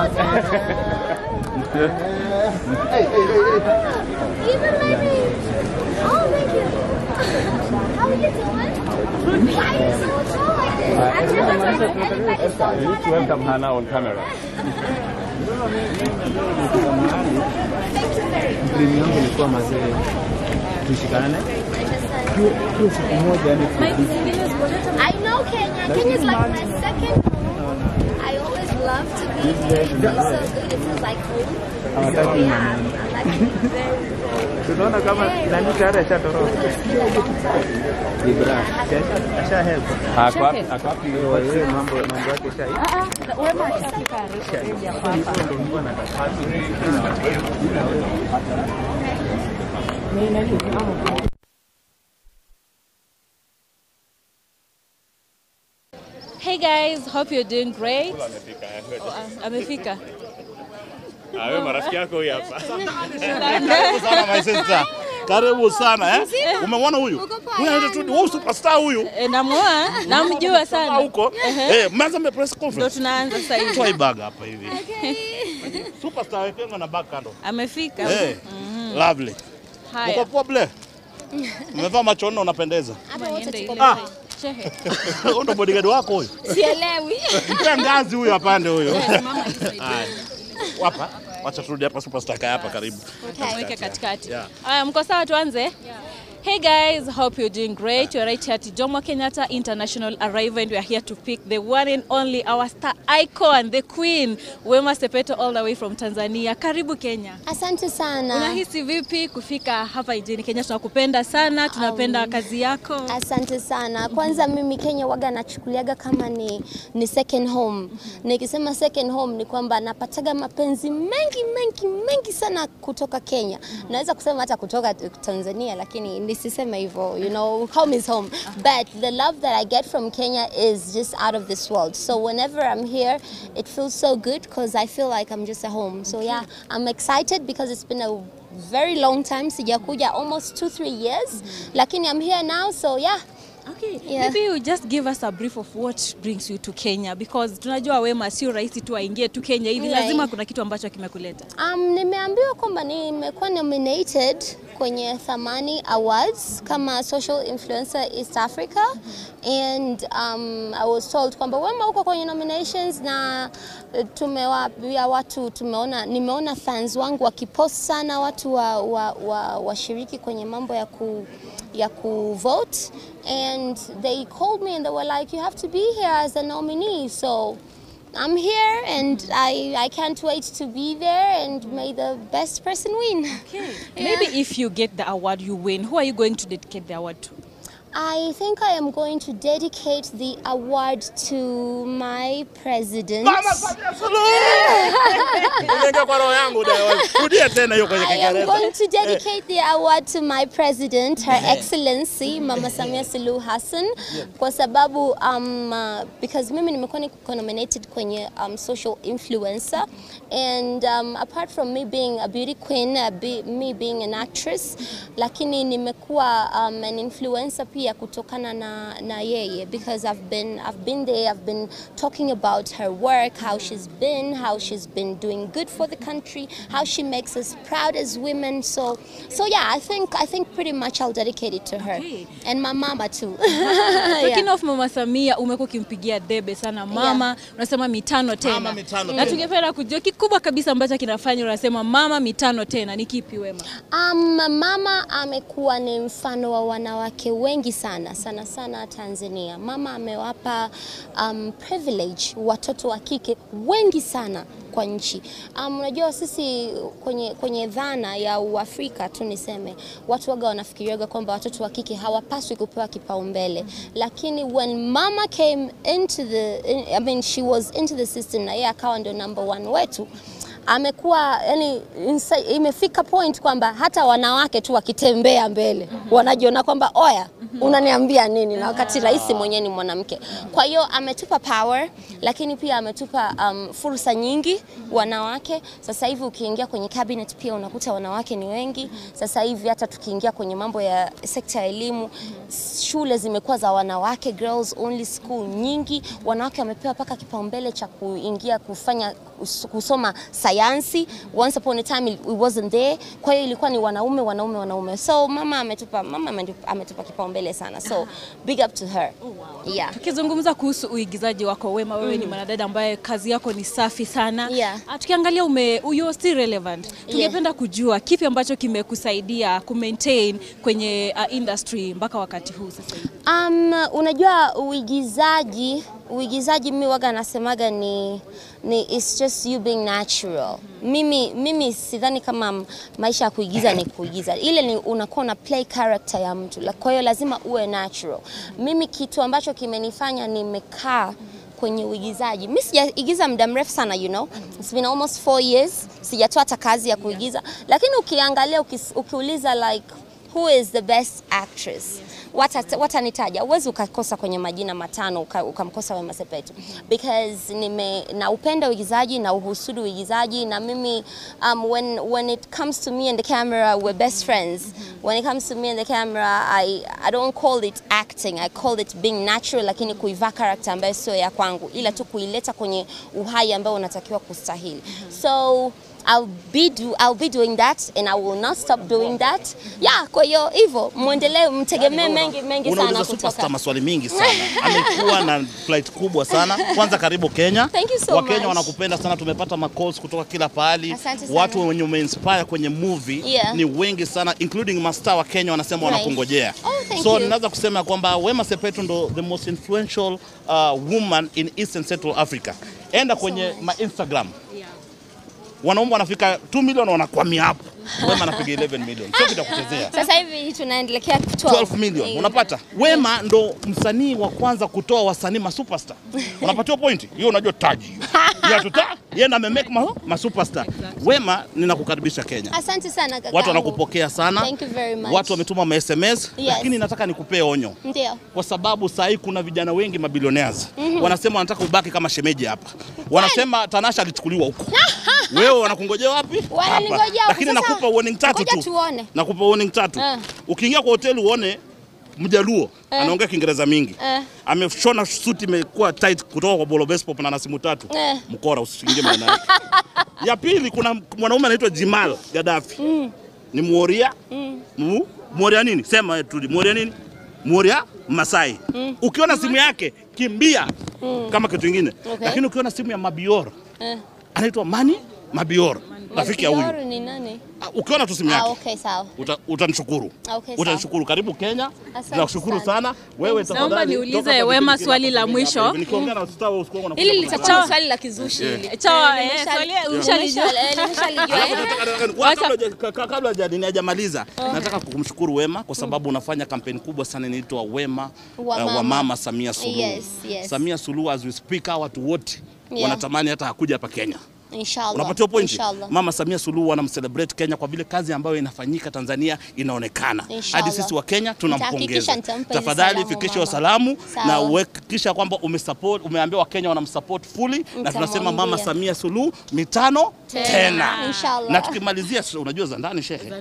Hey, hey, hey, hey. Even my name. Oh, thank you. How are you doing? Why are you so tall like this? I've never met anybody so tall. You need to welcome Hannah on camera. Thank you very much. Dream yangu ilikuwa mazee tushikane. I know Kenya. Kenya is like my second home. I always love to be here. It feels so good. It feels like home. So yeah, I'm actually very, very Tunaona kama nani tayari ashatoroka. Ibra. Asha help. Ako wapi? Wewe mambo yake shai. Wema ashafika already hapa. Hey guys, hope you're doing great. Oh, amefika. Wewe marafiki yako huyu hapa. Karibu sana my sister. Karibu sana eh. Umemwona huyu? Huyu anaitwa tu huyu superstar huyu. Namuona, namjua sana. Huko. Eh, mmeanza mbe press conference. Ndio tunaanza sasa hivi. Toa bag hapa hivi. Okay. Superstar wetu na bag kando. Amefika. Lovely. Haya. Uko poa ble? Umevaa macho nne unapendeza. Hapa wote tuko Ah. Shehe. Huyo ndo bodyguard wako huyu. Sielewi. Mpe ngazi huyu apande huyu. Mama hii. Hapa, wacha turudi hapa superstar kaya hapa karibu. Weke katikati. Yeah. Haya, mko sawa tuanze? Yeah. Hey guys, hope you're doing great. You're right here at Jomo Kenyatta International Arrival and we are here to pick the one and only, our star icon, the queen, Wema Sepetu all the way from Tanzania. Karibu Kenya. Asante sana. Unahisi vipi kufika hapa nchini Kenya? Tunakupenda sana, tunapenda kazi yako. Asante sana. Kwanza mimi Kenya waga nachukuliaga kama ni second home. Nikisema second home ni kwamba napataga mapenzi mengi mengi mengi sana kutoka Kenya. Naweza kusema hata kutoka Tanzania lakini nisiseme hivyo, you know, home is home. But the love that I get from Kenya is just out of this world. So whenever I'm here, it feels so good because I feel like I'm just at home. So yeah, I'm excited because it's been a very long time sijakuja, almost 2-3 years. Lakini I'm here now, so yeah. Okay. Yeah. Maybe you just give us a brief of what brings you to Kenya because tunajua Wema sio rahisi tu aingie tu Kenya hivi, Right. lazima kuna kitu ambacho kimekuleta. Nimeambiwa kwamba nimekuwa nominated kwenye Thamani Awards kama social influencer East Africa and I was told kwamba Wema uko kwenye nominations na tumewaambia watu, nimeona fans wangu wakipost sana watu washiriki kwenye mambo ya ku vote and they called me and they were like, you have to be here as a nominee. So I'm here and I can't wait to be there and may the best person win. Okay. Yeah. Maybe if you get the award you win, who are you going to dedicate the award to? I think I am going to dedicate the award to my president. Mama Samia Suluhu. Unaingia kwa roho yangu rudia tena hiyo kwenye I am Kiingereza. going to dedicate the award to my president, Her Excellency Mama Samia Suluhu Hassan, kwa sababu because mimi nimekuwa niko nominated kwenye social influencer and apart from me being a beauty queen, me being an actress, lakini nimekuwa an influencer pia kutokana na yeye because I've been there, I've been talking about her work, how she's been doing good for the country, how she makes us proud as women. So yeah, I think pretty much I'll dedicate it to her. Okay. And my mama too. Speaking of Mama Samia, umekuwa ukimpigia debe sana mama, yeah. Unasema mitano tena. Mama mitano na tena. Tungependa kujua kikubwa kabisa ambacho kinafanya unasema mama mitano tena ni kipi Wema? Mama amekuwa ni mfano wa wanawake wengi sana sana sana Tanzania. Mama amewapa privilege watoto wa kike wengi sana kwa nchi. Unajua sisi kwenye dhana ya Uafrika tu niseme, watu waga wanafikiriaga kwamba watoto wa kike hawapaswi kupewa kipaumbele. Lakini when mama came into the, I mean she was into the system na yeye akawa ndio number 1 wetu. Amekuwa yani imefika point kwamba hata wanawake tu wakitembea mbele wanajiona kwamba oya unaniambia nini, na wakati rais mwenyewe ni mwanamke. Kwa hiyo ametupa power, lakini pia ametupa fursa nyingi wanawake. Sasa hivi ukiingia kwenye cabinet pia unakuta wanawake ni wengi. Sasa hivi hata tukiingia kwenye mambo ya sekta ya elimu, shule zimekuwa za wanawake, girls only school nyingi. Wanawake wamepewa paka kipaumbele cha kuingia kufanya kusoma sayansi. Once upon a time it wasn't there. Kwa hiyo ilikuwa ni wanaume wanaume wanaume. So mama ametupa kipaumbele sana. So big up to her. Oh, wow. Yeah. Tukizungumza kuhusu uigizaji wako Wema, wewe ni mwanadada ambaye kazi yako ni safi sana. Yeah. Tukiangalia you're still relevant. Tungependa kujua kipi ambacho kimekusaidia ku maintain kwenye industry mpaka wakati huu sasa hivi. Unajua uigizaji mimi waga nasemaga ni it's just you being natural. Mimi sidhani kama maisha ya kuigiza ni kuigiza. Ile ni unakuwa na play character ya mtu. Kwa hiyo lazima uwe natural. Mimi kitu ambacho kimenifanya nimekaa kwenye uigizaji. Mimi sijaigiza muda mrefu sana, you know. It's been almost 4 years sijatoa hata kazi ya kuigiza. Lakini ukiangalia ukiuliza like who is the best actress? Watanitaja. Huwezi ukakosa kwenye majina matano ukamkosa Wema Sepetu. Because naupenda uigizaji na uhusudu uigizaji, na mimi when it comes to me and the camera we're best friends. When it comes to me and the camera I don't call it acting, I call it being natural, lakini kuivaa character ambayo sio ya kwangu, ila tu kuileta kwenye uhai ambao unatakiwa kustahili. So I'll be doing that and I will not stop doing that. Yeah, kwa hiyo hivyo muendelee, mtegemee mengi mengi sana kutoka. Superstar maswali mingi sana. Amekuwa na flight kubwa sana. Kwanza karibu Kenya. Thank you so much. Wakenya wanakupenda sana, tumepata ma calls kutoka kila pahali. Watu wenye umeinspire kwenye movie ni wengi sana, including mastar wa Kenya wanasema wanakungojea. Oh, so ninaweza kusema kwamba Wema Sepetu ndo the most influential woman in East and Central Africa. Enda kwenye ma Instagram. Wanaume wanafika 2 million wanakwamia hapo. Wema anapiga 11 million. Sio kitu kuchezea. Sasa hivi tunaendelea 12 million. Unapata? Wema ndo msanii wa kwanza kutoa wasanii ma superstar. Unapatiwa point. Hiyo unajua taji hiyo. Ya tuta, yeye na amemake ma superstar. Wema, ninakukaribisha Kenya. Asante sana kaka. Watu wanakupokea sana. Thank you very much. Watu wametuma ma SMS, lakini nataka nikupee onyo. Ndio. Kwa sababu sasa hivi kuna vijana wengi mabilionaires. Wanasema wanataka ubaki kama shemeji hapa. Wanasema Tanasha alichukuliwa huko. Wewe wanakungojea wapi? Wananingojea. Lakini nakupa warning tatu tu. Nakupa warning tatu. Ukiingia kwa hoteli uone Mjaluo anaongea Kiingereza mingi. Ameshona suti imekuwa tight kutoka kwa Bolo Best Pop na ana simu tatu. Mkora usiingie maana yake. Ya pili kuna mwanaume anaitwa Jimal Gaddafi. Ni Mworia. Mworia nini? Sema tu Mworia nini? Mworia Masai. Ukiona simu yake kimbia kama kitu kingine. Lakini ukiona simu ya Mabior anaitwa Mani Mabior. Rafiki ya huyu. Ni nani? Ukiona tu simu yake. Okay, sawa. Utanishukuru. Okay, utanishukuru. Karibu Kenya. Tunakushukuru sana. Wewe tafadhali. Naomba niulize Wema swali la mwisho. Nikiongea na usitao usikuwa unakuja. Hili litakuwa swali la kizushi hili. Chawa, swali ushalijua. Nimeshalijua. Kabla hajamaliza, nataka kumshukuru Wema kwa sababu unafanya kampeni kubwa sana inaitwa Wema wa Mama Samia Suluhu. Yes, yes. Samia Suluhu as we speak, watu wote wanatamani hata hakuja hapa Kenya. Inshallah. Unapatiwa point. Mama Samia Suluhu anamcelebrate Kenya kwa vile kazi ambayo inafanyika Tanzania inaonekana. Hadi sisi wa Kenya tunampongeza. Tafadhali fikisha salamu na uhakikisha kwamba umesupport, umeambia wa Kenya wanamsupport fully, na tunasema Mama Samia Suluhu 5 tena. Inshallah. Na tukimalizia, unajua za ndani shehe.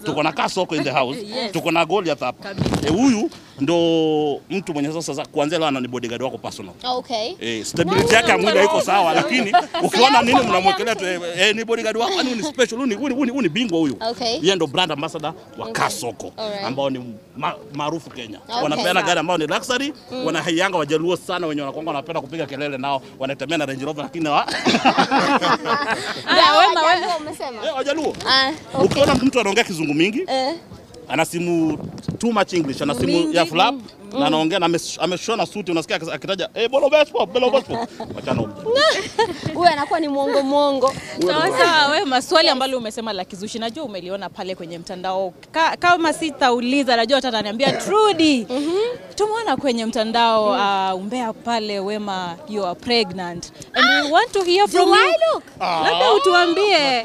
Tuko na Kasoko in the house. Tuko na Goliath hapa. Huyu ndo mtu mwenye sasa kuanzia leo ana bodyguard wako personal. Okay. Stability yake ya mwili haiko sawa, lakini ukiona nini mnamwekelea tu ni bodyguard wako, ni special, huyu ni bingwa huyu. Yeye ndo brand ambassador wa Kasoko ambao ni maarufu Kenya. Wanapeana gari ambao ni luxury, wanahaianga Wajaluo sana wenye wanakuanga wanapenda kupiga kelele nao, wanatembea na Range Rover lakini Wema umesema. Wajaluo. Ukiona mtu anaongea kizungu mingi, ana simu too much English, ana simu ya flap na anaongea na ameshona suti, unasikia akitaja Bolo Best Pop, Bolo Best Pop. Wachana huko. Huyu anakuwa ni muongo muongo. Sawa sawa. Wema, swali ambalo umesema la kizushi najua umeliona pale kwenye mtandao. Kama sitauliza najua ataniambia Trudy. Tumeona kwenye mtandao umbea pale Wema, you are pregnant and we want to hear from you. Labda utuambie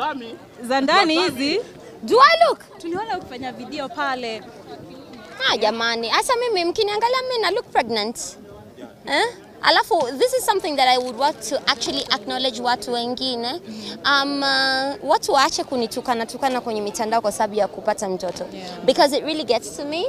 za ndani hizi. Do I look? Tuliona ukifanya video pale. Ah, jamani, hasa mimi mkiniangalia mimi na look pregnant. Eh? Alafu this is something that I would want to actually acknowledge watu wengine. Watu waache kunitukana tukana kwenye mitandao kwa sababu ya kupata mtoto. Because it really gets to me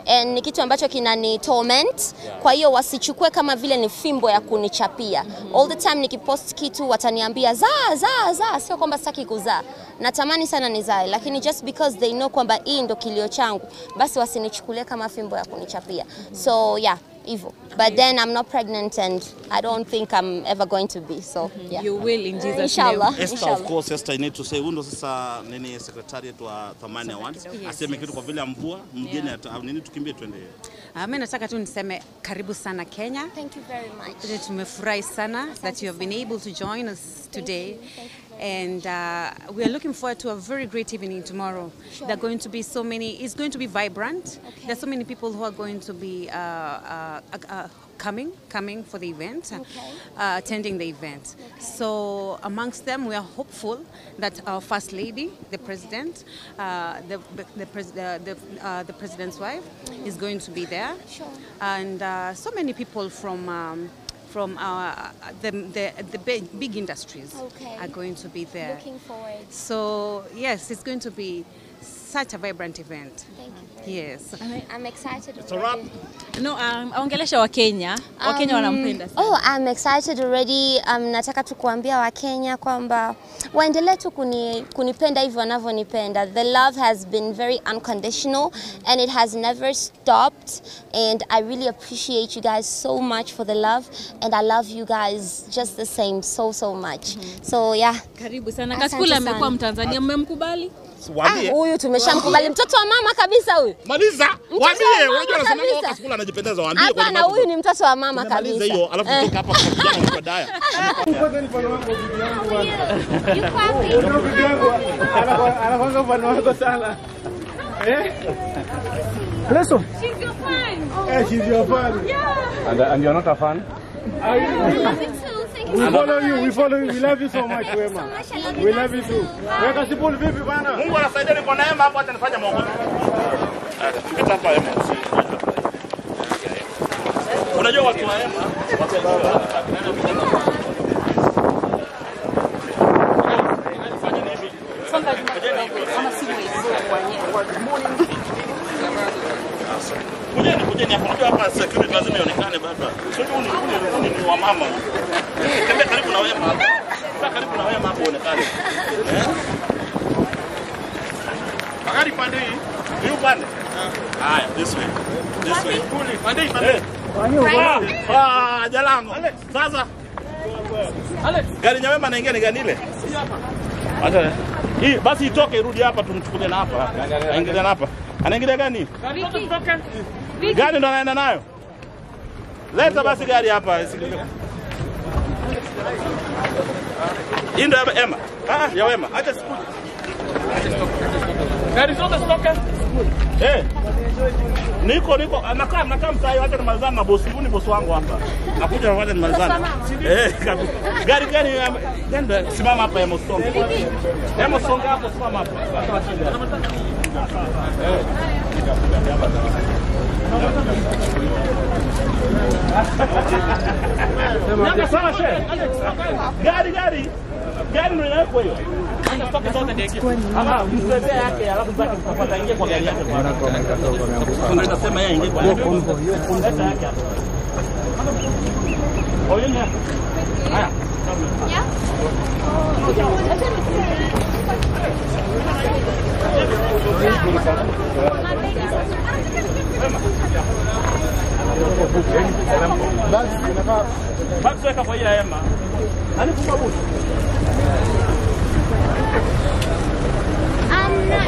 and ni kitu ambacho kinani torment. Kwa hiyo wasichukue kama vile ni fimbo ya kunichapia. All the time nikipost kitu wataniambia zaa zaa zaa, sio kwamba sitaki kuzaa. Natamani sana nizae, lakini just because they know kwamba hii ndo kilio changu, basi wasinichukulie kama fimbo ya kunichapia. So yeah, hivyo. But then I'm not pregnant and I don't think I'm ever going to be. So yeah. You will in Jesus Inshallah. name. Esther, of course, Esther, I need to say huyu sasa nini secretariat wa Thamani Awards. Aseme kitu kwa vile mvua mgeni nini tukimbie twende. Mimi nataka tu niseme karibu sana Kenya. Thank you very much. Tumefurahi sana that you have been able to join us today. And we are looking forward to a very great evening tomorrow. Sure. There are going to be so many, it's going to be vibrant. Okay. There are so many people who are going to be coming for the event, attending the event. Okay. So amongst them, we are hopeful that our First Lady, the President, the President's wife, is going to be there. Sure. And so many people from the big industries are going to be there. Looking forward. So yes, it's going to be such a vibrant event. Thank you very Yes. much. I'm excited. It's a wrap. No, aongelesha Wakenya. Wakenya wanampenda sana. Oh, I'm excited already. Nataka tu kuambia Wakenya kwamba waendelee tu kunipenda hivyo wanavyonipenda. The love has been very unconditional and it has never stopped, and I really appreciate you guys so much for the love, and I love you guys just the same so much. So yeah. Karibu sana. Kasipul amekuwa Mtanzania, mmemkubali? Huyu tumeshamkubali, mtoto wa mama kabisa huyu. Maliza. Waambie, unajua anasema Kasipul anajipendeza, waambie. Hapana, huyu ni mtoto wa mama kabisa. Maliza hiyo, alafu kutoka hapa kwa kijana kwa Daya. Yuko wapi? Anakuanga mfano wako sana. Eh? Leso. She's your fan. Eh, she's your fan. Yeah. And you're not a fan? I love you too. We follow you, we follow you. We love you so much, Wema. We love you too. Wewe Kasipul vipi bana? Mungu anasaidia ni kwa neema hapo hata nifanye maombi. Pita hapa Wema. Unajua watu wa Wema, watu wa Kujeni hapa, unajua hapa security lazima ionekane baba. Sio huyu ni wa mama. Tembea karibu na Wema hapa. Tembea karibu na Wema hapo uonekane. Eh? Magari pande hii. Hii upande. Haya, this way. This way. Pande hii, pande. Ah, Jalango. Sasa. Alex, gari ya Wema naingia ni gani ile? Acha. Hii basi itoke irudi hapa tumchukulie na hapa. Aingilia na hapa. Anaingilia gani? Gari ndo anaenda nayo. Leta basi gari hapa. Hii ndo Emma. Ah, ya Wema. Acha sikuje. Gari zote zitoke. Eh. Niko nakaa msai, acha nimalizane na bosi. Huyu ni bosi wangu hapa. Nakuja acha nimalizane. Eh, kabisa. Gari gani simama hapa Emma Songa. Emma Songa hapo simama hapa. Nanga sana she. Gari Gari ndio inawekwa hiyo. Hata zote ndio. Ama mzee yake alafu zake mtapata ingie kwa gari yake. Ndio nasema yeye ingie kwa gari. Leta yake hapo. Oye haya. Yeah. Basi weka kwa ile hema. Nani funga buti?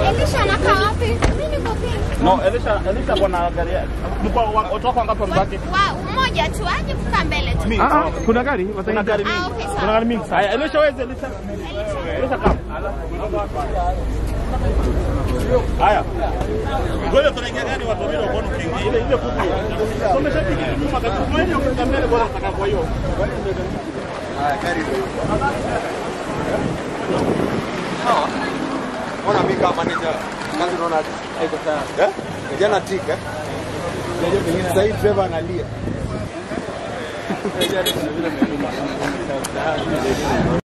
Elisha anakaa wapi? Mimi niko pink. No, Elisha kwa gari yake. Mko watu wako ngapi mbaki? Mmoja tu aje kukaa mbele tu. Kuna gari? Kuna gari mingi. Okay, sawa. Kuna gari mingi. Haya, Elisha wewe Elisha. Elisha kama. Haya. Ngoja tunaingia gari watu wawili waone ukiingia. Ile ile kubwa. Tumeshapiga nyuma kabisa. Mwenye ukifika mbele bora utaka kwa hiyo. Haya, gari ndio. Sawa. Ona mimi kama manager kazi unaona haiko sawa. Eh? Jana tika. Sasa hivi driver analia.